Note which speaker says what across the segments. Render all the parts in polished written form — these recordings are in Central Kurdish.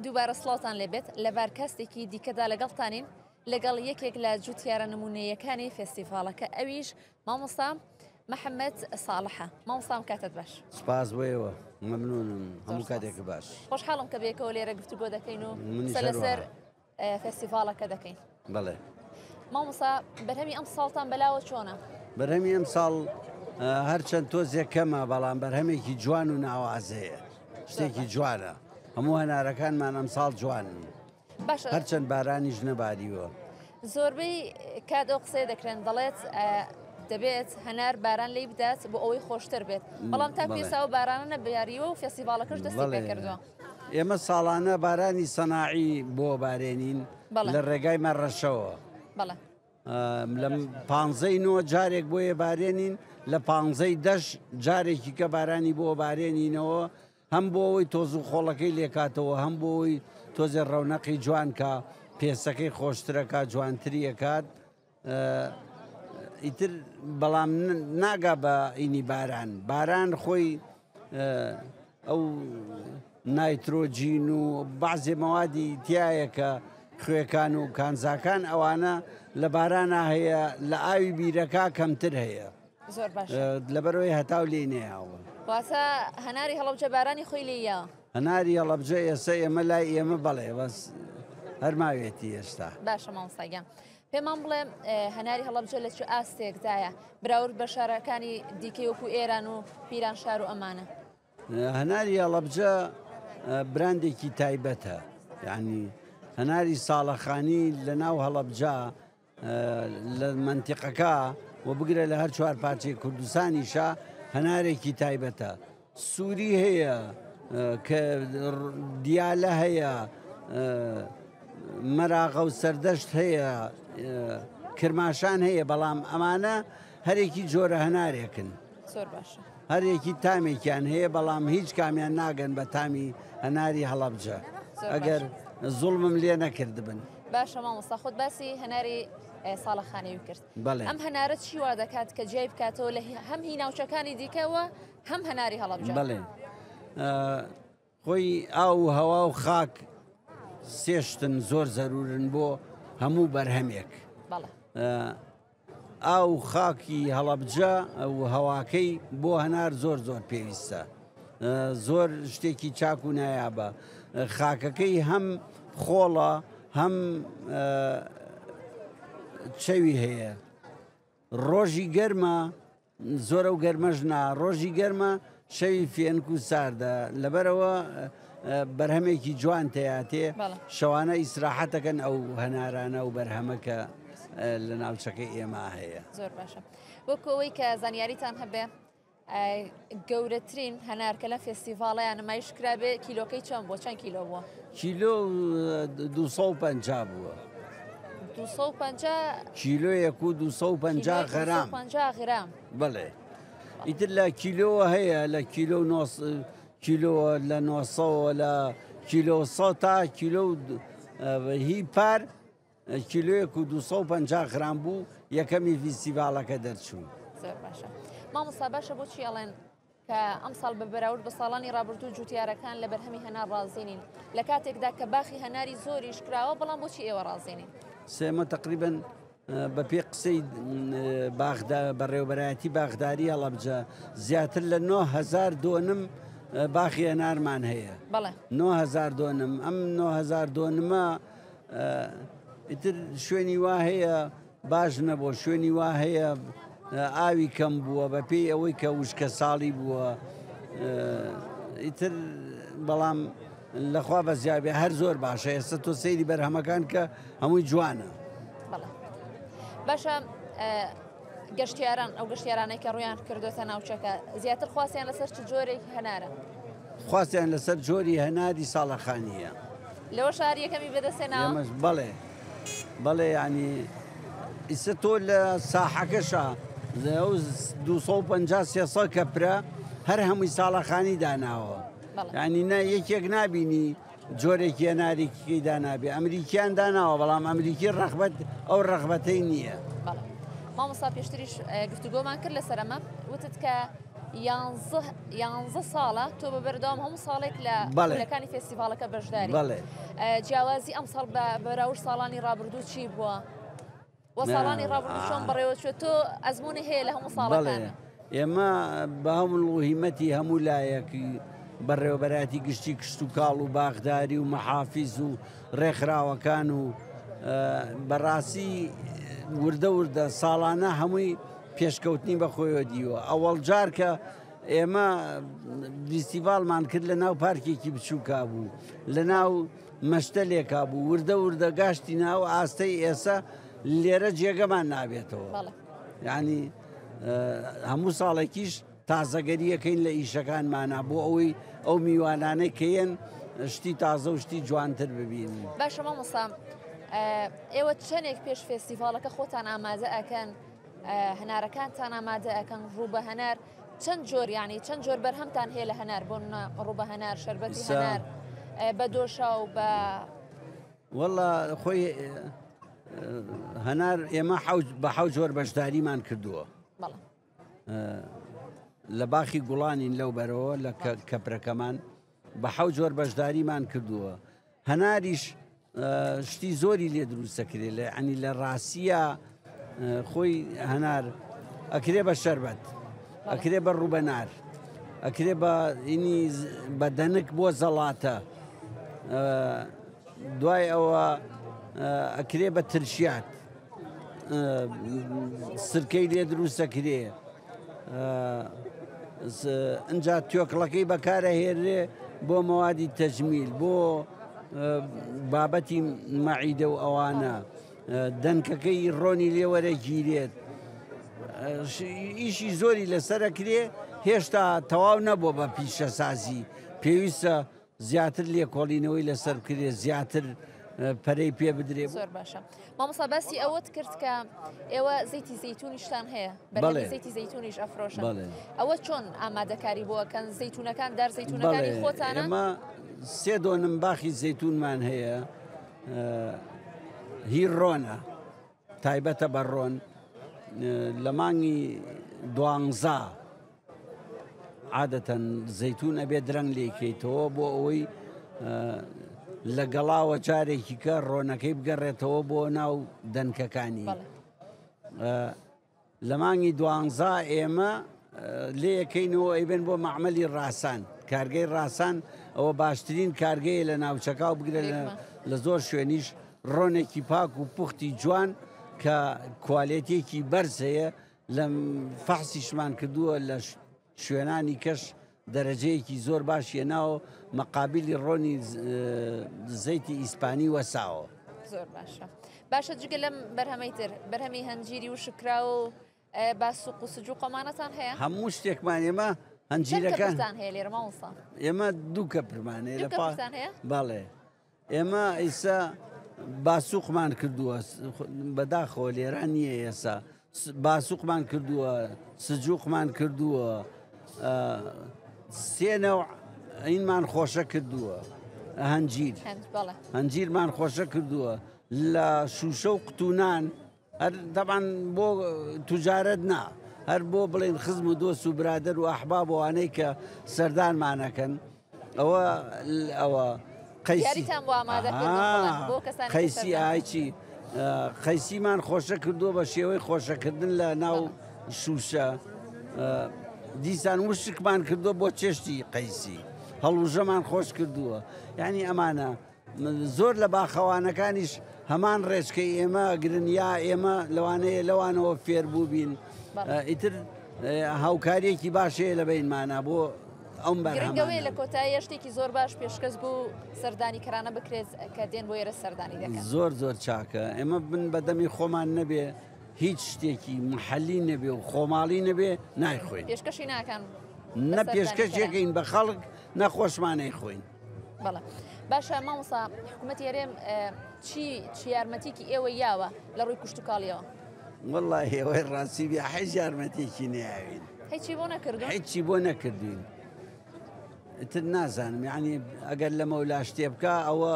Speaker 1: دووبارە سڵاوتان لێبێت لە بارکاستێکی دیکەدا لەگەڵتانین لەگەڵ یەکێک لە جوتیارە نمونەیەکانی فێستیڤاڵەکە ئەویش مامۆستا محەممەد ساڵحە مامۆستام کاتت باش
Speaker 2: سپاس بۆ ئێوە مەمنونم هەموو کاتێک باش
Speaker 1: خۆشحاڵم کە بێکەوە لێرە گفتوگۆ دەکەین و قسە لەسەر فێستیڤاڵەکە دەکەین.
Speaker 2: بەڵێ.
Speaker 1: مامۆستا بەرهەمی ئەم ساڵتان بەلاوە چۆنە؟
Speaker 2: بەرهەمی ئەم ساڵ هەرچەند تۆزێک کەمە بەڵام بەرهەمێکی جوان و ناوازەیە شتێکی جوانە هەموو هەنارەکانمان ئەم ساڵ جوانن
Speaker 1: باشە
Speaker 2: هەرچەند بارانیش نەباریوە.
Speaker 1: زۆربەی کات ئەو قسەیە دەکرێن دەڵێت دەبێت هەنار باران لی بدات بۆ ئەوەی خۆشتر بێت بەڵام تا پێسا و بارانە نەبیاریوە و فێستیڤاڵەکەش دەستی پێکردووە.
Speaker 2: ئێمە ساڵانە بارانی سەناعی بۆ بارێنین لە ڕێگای مەڕەشەوە لە پانزەی نۆ جارێک بۆیە بارێنین لە پانزەی دەش جارێکی کە بارانی بۆ بارێنینەوە هەم بۆ ئەوەی تۆز و خۆڵەکەی لێکاتەوە هەم بۆ ئەوەی تۆزێ ڕەونەقی جوانکە پێسەکەی خۆشترەکە جوانتریەکات ئیتر بەڵام ناگا بە ئینی باران باران خۆی ئەو نایترۆجین و بەعزێ مەوادی تایە کە خوێکان و کانزاکان ئەوانە لە بارانە هەیە لە ئاوی بیرەکە کەمتر هەیە
Speaker 1: زۆر باش
Speaker 2: لەبەرەوەی هەتاو لێ نەیاوە
Speaker 1: واتە هەناری هەڵەبجە بارانی خۆی لێیە
Speaker 2: هەناری هەڵەبجە ئێستا ئێمە لای ئێمە بەڵێ بەس هەر ماوێتی ئێستا
Speaker 1: باشە مامۆستا گیان پێمان بڵێ هەناری هەڵەبجە لە چ ئاستێکدایە براورد بە شارەکانی دیکەی وەکو ئێران و پیرانشار و ئەمانە؟
Speaker 2: هەناری هەڵەبجە براندێکی تایبەتە یعنی هەناری ساڵەخانی لە ناو هەڵەبجە لە مەنتیقەکە و بگرە لە هەر چوار پارچەی کوردستانیشە هەنارێکی تایبەتە سووری هەیە کە دیالە هەیە مەراغە و سەردەشت هەیە کرماشان هەیە بەڵام ئەمانە هەرێکی جۆرە هەنارێکن
Speaker 1: زۆر باشە
Speaker 2: هەرێکی تامێکیان هەیە بەڵام هیچ کامیان ناگەن بە تامی هەناری هەڵەبجە ئەگەر زوڵمم لێ نەکردبن
Speaker 1: باشە مامۆستا خۆت باسی هەناری ساڵەخانەوی کرد ئەم هەنارە چی وا دەکات کە جیای بکاتەوە لە هەم هی ناوچەکانی دیکەوە هەم هەناری هەڵەبجە؟
Speaker 2: بەڵێ خۆی ئاو و هەوا و خاک سێشتن زۆر زەرورن بۆ هەموو بەرهەمێک ئاو و خاکی هەڵەبجە و هەواکەی بۆ هەنار زۆر زۆر پێویستە زۆر شتێکی چاک و نایابە خاکەکەی هەم خۆڵە هەم چەوی هەیە ڕۆژی گەرمە زۆر ئەو گەرمەش نا ڕۆژی گەرمە شەوی فێنک و ساردە لەبەرەوە بەرهەمێکی جوان تیاتێ شەوانە ئیسراحەتەکەن ئەو هەنارانە و بەرهەمەکە لە ناوچەکەی ئێمە هەیە
Speaker 1: زۆر باشە وەکو ئەوەی کە زانیاریتان هەبێ گەورەترین هەنار کە لەم فێستیڤاڵەیان نمایش کرابێ کیلۆکەی چەند بووە چەند کیلۆ بووە؟
Speaker 2: کیلۆ 250 بووە.
Speaker 1: 250
Speaker 2: کیلۆیەک و 250 غرام
Speaker 1: 250 غرام
Speaker 2: بەڵێ ئیتر لە کیلۆوە هەیە لە کیلۆ کیلۆ لە 900 لە کیلۆ 100 تا کیلۆ هی پار کیلۆیەک و 250 غرام بوو یەکەمی فیستیڤاڵەکە دەرچوو.
Speaker 1: زۆر باشە مامۆستا باشە بۆچی ئەڵێن کە ئەمساڵ بە بەراورد بە ساڵانی ڕابردوو جوتیارەکان لە بەرهەمی هەنار ڕازی نین لە کاتێکدا کە باخی هەناری زۆریش کراوە بەڵام بۆچی ئێوە ڕازی نین؟
Speaker 2: سێمە تقریبن بە پێ قسەی باخدا بەڕێوبەرایەتی باخداری هەڵەبجە زیاتر لە 9000 دۆنم باخی هەنارمان هەیە 9000 دۆنم ئەم 9000 دۆنمە ئیتر شوێنی وا هەیە باش نەبووە شوێنی وا هەیە ئاوی کەم بووە بە پێی ئەوەی کە وشکە ساڵی بووە ئیتر بەڵام لەخوا بە زیابێ هەر زۆر باشە ئێستا تۆ سەیری بەرهەمەکان کە هەمووی جوانە
Speaker 1: باشە گەشتیاران ئەو گەشتیارانەی کە ڕویان کردوتە ناوچەکە زیاتر خواستیان لەسەر چ جۆرێک هەنارە
Speaker 2: خواستیان لەسەر جۆری هەناری ساڵەخانییە.
Speaker 1: لەوە شار یەکەمی بەدەستهێناوە؟
Speaker 2: ئێمەش بەڵێ بەڵێ یانی ئیسە تۆ لە ساحەکەشا ئەو 250 300 کەپرە هەر هەمووی ساڵەخانی داناوە یانی نە یەکێک نابینی جۆرێکی هەنارێکیکەی دانابێ ئەمریکیان داناوە بەڵام ئەمریکی ڕەغبەت ئەو ڕەغبەتەی نییە.
Speaker 1: مامۆستا پێشتریش گفتوگۆمان کرد لەسەر ئەمە وتت کە یانزە ساڵە تۆ بە بەردەوام هەموو ساڵێک لە خولەکانی فێستیڤاڵەکە بەشداری. جیاوازی ئەم ساڵ بە بەراورد ساڵانی ڕابردوو چی بووە؟ وە ساڵانی ڕابردوو چۆن بەڕێوە چووە؟ تۆ ئەزموونی هەیە لە هەموو ساڵەکان.
Speaker 2: ئێمە بە هەوڵ و هیمەتی هەموو لایەکی بەڕێوەبەرایەتی گشتی کشتوکاڵ و باخداری و مەحافیز و ڕێکخراوەکان و بەڕاستی وردە وردە ساڵانە هەمووی پێشکەوتنی بە خۆیەوە دیوە. ئەوەڵ جار کە ئێمە فیستیڤاڵمان کرد لە ناو پارکێکی بچووکا بوو، لە ناو مەشتەلێکا بوو، وردە وردە گاشتی ناو ئاستەی ئێسە لێرە جێگەمان نابێتەوە. یعنی هەموو ساڵێکیش تازەگەریەکەین لە ئیشەکانمانا بۆ ئەوەی ئەو میوانانەی کە یەن شتی تازە و شتی جوانتر ببینن.
Speaker 1: باشە مامۆستا ئێوە چەندێک پێش فێستیڤاڵەکە خۆتان ئامادە ئەکەن هەنارەکانتان ئامادە ئەکەن ڕوو بە هەنار چەند جۆر یعنی چەند جۆر بەرهەمتان هەیە لە هەنار بۆ ڕوو بە هەنار شەربەتی هەنار بە دۆشا و بە
Speaker 2: وەڵا خۆی هەنار ئێمە بە حەو جۆر بەشداریمان کردووە. لە باخی گوڵانین لەو بەرەوە لە کەپرەکەمان بە حەو جۆر بەشداریمان کردووە هەناریش شتی زۆری لێ دروستەکرێ لە عنی لە ڕاستیە خۆی هەنار ئەکرێ بە شەربەت ئەکرێ بە ڕووبەنار ئەکرێ بە ئینی بە دەنک بۆ زەڵاتە دوای ئەوە ئەکرێ بە ترشیات سرکەی لێ دروستەکرێ ئەجا توێکڵەکەی بەکارە هێنرێ بۆ مەوادی تەجمیل بۆ بابەتی مەعیدە و ئەوانە دەنکەکەی ڕۆنی لێوەرەگیرێت ئیشی زۆری لەسەرەکرێ هێشتا تەواو نەبووە بە پیشەسازی پێویستە زیاتر لێکۆڵینەوەی لەسەر بکرێت زیاتر پەرەی پێ بدرێ.
Speaker 1: زۆر باشە مامۆستا باسی ئەوەت کرد کە ئێوە زەیتی زەیتونیشتان هەیە بەرهەمی زەیتی زەیتونیش ئەفرۆشن ئەوە چۆن ئامادەکاری بۆ ئەکەن زەیتونەکان دار زەیتونەکانی خۆتانە؟
Speaker 2: ئێمە سێ دۆنم باخی زەیتونمان هەیە هی ڕۆنە تایبەتە بە ڕۆن لە مانگی دوانزا عادەتەن زەیتون ئەبێ درەنگ لێکەیتەوە بۆ ئەوەی لە گەڵاوە جارێکی کە ڕۆنەکەی بگەڕێتەوە بۆ ناو دەنکەکانی. لە مانگی دوانزا ئێمە لێیەکەینەوە ئەیبەن بۆ مەعمەلی ڕاسان، کارگەی ڕاسان ئەوە باشترین کارگەیە لە ناوچەکە و بگرە لە زۆر شوێنیش ڕۆنێکی پاک و پوختی جوان کە کوالێتیەکی بەرز هەیە لە فەحسیشمان کردووە لە شوێنانی کەش دەرەجەیەکی زۆر باش هێناوە مەقابیلی ڕۆنی زەیتی ئیسپانی وەساوە.
Speaker 1: زۆر باشە باشە جگە لەم بەرهەمەی تر بەرهەمی هەنجیری وشکراوە و باسوق و سجوق ئەمانەتان هەیە؟
Speaker 2: هەموو شتێکمان ئێمە هەنجیرەکانتان
Speaker 1: هەیە لێرە مامۆستا؟
Speaker 2: ئێمە دوو کەپرمان هەیە
Speaker 1: لە پا هەیە؟
Speaker 2: بەڵێ ئێمە ئیسا باسوقمان کردووە بەداخەوە لێرە نییە ئێسا باسوقمان کردووە سجوقمان کردووە سێنەوە ئینمان خۆشە کردووە هەنجیر هەنجیرمان خۆشە کردووە لە شوشە و قوتونان هەر تەبعەن بۆ توجارەت نا هەر بۆ بڵێن خزم و دۆست و برادەر و ئەحباب و ئەوانەی کە سەردانمانەکەن ئەوە ئەوە
Speaker 1: قەیسیتان بۆ ئامادە بۆ کەسانی
Speaker 2: قەیسی ئایچی قەیسیمان خۆشە کردووە بە شێوەی خۆشەکردن لە ناو شوشە دیسان وشکمان کردووە بۆ چێشتی قەیسی هەڵوژەمان خۆش کردووە یعنی ئەمانە زۆر لە باخەوانەکانیش هەمان ڕێچکەی ئێمە ئەگرن یا ئێمە لەوانەیە لەوانەوە فێر بووبین ئیتر هاوکاریەکی باش هەیە لە بینمانە بۆ ئەم
Speaker 1: بەرهەمەوەی لە کۆتایی شتێکی زۆر باش پێشکەس بوو سەردانی کەرانە بکرێت کە دێن بۆ ئێرە سەردانی دەکەن
Speaker 2: زۆر زۆر چاکە ئێمە بن بەدەمی خۆمان نەبێ هیچ شتێکی محەلی نەبێ و خۆماڵی نەبێ نایخۆین
Speaker 1: پێشکەشی ناکەن
Speaker 2: نە پێشکەشێکین بە خەڵک نەخۆشمانەی خۆین
Speaker 1: بەڵێ باشە مامۆستا حکوومەتی هەرێم چی چی یارمەتیکی ئێوە یاوە لە ڕووی کوشتتوکاڵیەوە
Speaker 2: والله ئەوەی ڕاستی بێ حیز یارمەتێکی ناوین
Speaker 1: هیچی بۆ نەکردو
Speaker 2: هیچی بۆ نەکردوین تر نازانم یعنی ئەگەر لەمە و لا شتێ بکە ئەوە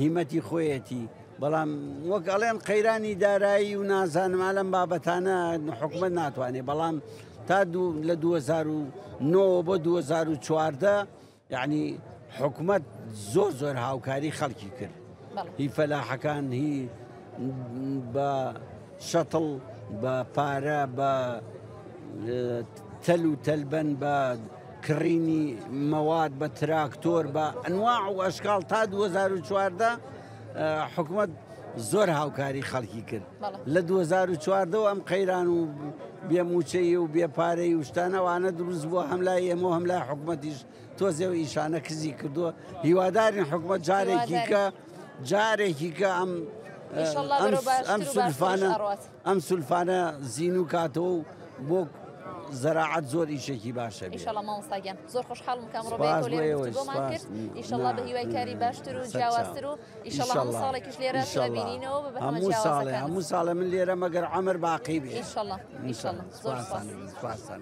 Speaker 2: هیمەتی خۆیەتی بەڵام وەک ئەڵێن قەیرانی دارایی و نازانم ئالەم بابەتانە حکومت ناتوانێت بەڵام تا لە 2009 بۆ 2014 یعنی حکومەت زۆر زۆر هاوکاری خەڵکی کرد هی فەلاحەکان هی بە شەتڵ بە پارە بە تەل و تەلبەن بە کڕینی مەواد بە تراکتۆر بە ئەنواع و ئەشکاڵ تا 2014 حکومەت زۆر هاوکاری خەڵکی کرد لە 2014 ئەم قەیران و بێ موچەی و بێ پارەی و شتانەوانە دروست بووە هەم لای ئێمە هەم لای حکومەتیش تۆزێ و ئیشانە کزی کردووە هیوادارین حکومەت جارێکی کە جارێکی کە ئەم ئەم سولفانە ئەم سولفانە زیینو کاتەوە و بۆ زەراعەت زۆر ئیشێکی باشە
Speaker 1: ئیشەڵا مامۆستا گیان زۆر خۆشحاڵم کە ئەمڕۆ بەیەکەوە لێرە گفتوگۆمان کرد ئیشەڵا بە هیوای کاری باشتر و جیاوازتر و ئیشەڵا هەموو ساڵێکیش لێرە بینینەوە بە بەرهەمە جیاوازەکان
Speaker 2: هەموو ساڵە من لێرە مەگەر عەمر باقی بێ
Speaker 1: ئیشەڵا ئیشەڵا زۆر سوپاس.
Speaker 2: سوپاستان.